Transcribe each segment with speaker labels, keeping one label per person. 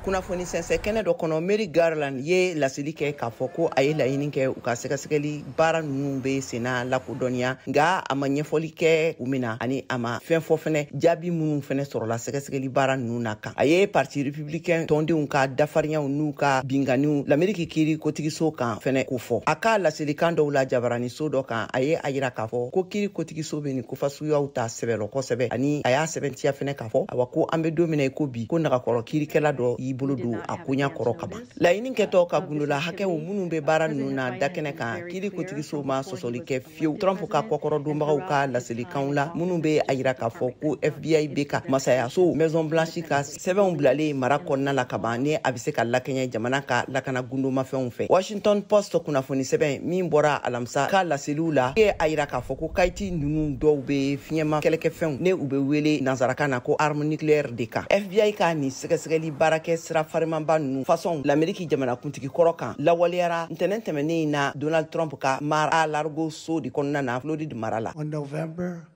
Speaker 1: Kunnafoni sɛnsɛn kɛnɛ dɔ kɔnɔ, Merrick Garland ye laseli kɛ k'a fɔ ko a ye laɲini kɛ u ka sɛgɛsɛgɛli baara ninnu bɛ senna lakodɔnniya, nka a ma ɲɛfɔli kɛ u min na, ani a ma fɛn fɔ fɛnɛ jaabi minnu fɛnɛ sɔrɔla sɛgɛsɛgɛli baara ninnu na kan. A ye Parti républicain tɔndenw ka dafariɲaw n'u ka binganiw Lameriki kiiri kotigiso kan fɛnɛ ko fɔ. A ka laselikan dɔw la jabaraniso dɔ kan, a ye a yira k'a fɔ ko kiiri kotigiso bɛ nin kofasuguyaw ta sɛbɛlɔ kosɛbɛ, ani a y'a sɛbɛntiya fɛnɛ k'a fɔ awa ko an bɛ don min na i ko bi, ko nagakɔrɔ kiirikɛla dɔ y'i bolo don a koɲa kɔrɔ ka ban. Laɲini kɛtɔ ka gundola hakɛw minnu bɛ baara ninnu na dakɛnɛ kan, kiiri kotigiso ma sɔsɔli kɛ fiyewu Trump ka kɔkɔrɔdonbagaw ka laselikanw la minnu bɛ a yira k'a fɔ ko FBI bɛ ka masayaso Maison Blanche ka sɛbɛnw bilalen mara kɔnɔna la ka ban, ni a bɛ se ka lakɛɲɛ jamana ka lakana gundomafɛnw fɛ. Washington Post kunnafoni sɛbɛn min bɔra alamisa ka laseliw la ye a yira k'a fɔ ko kayiti ninnu dɔw bɛ fiɲɛma kɛlɛkɛfɛnw ne u bɛ wele nansarakan na ko arme nucléaire de kan. FBI ka nin sɛgɛsɛgɛli baarakɛ sira farimanba ninnu fasɔn Lameriki jamanakuntigi kɔrɔ kan lawaleyara ntɛnɛn tɛmɛnen in na Donald Trump ka Mar-a-Largo so de kɔnɔna na, Floride mara la.
Speaker 2: On November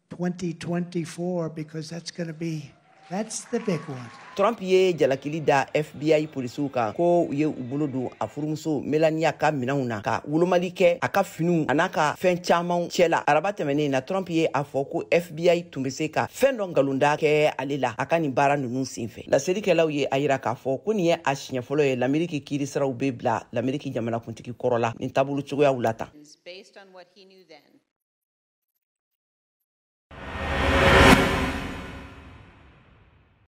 Speaker 2: 2024, because that's going to be that's the big one.
Speaker 1: Trump ye jalakili da FBI polisiw kan ko u ye u bolo don a furumuso Melania ka minɛnw na, ka wolomali kɛ a ka finiw a n'a ka fɛn camanw cɛ la. Araba tɛmɛnen na, Trump ye a fɔ ko FBI tun bɛ se ka fɛn dɔ nkalonda kɛ ale la a ka nin baara ninnu senfɛ. Laselikɛlaw ye a yira k'a fɔ ko nin ye a siɲɛ fɔlɔ ye Lameriki kiirisiraw bɛ bila Lameriki jamanakuntigi kɔrɔ la nin taabolo cogoyaw la tan.
Speaker 3: Based on what he knew then.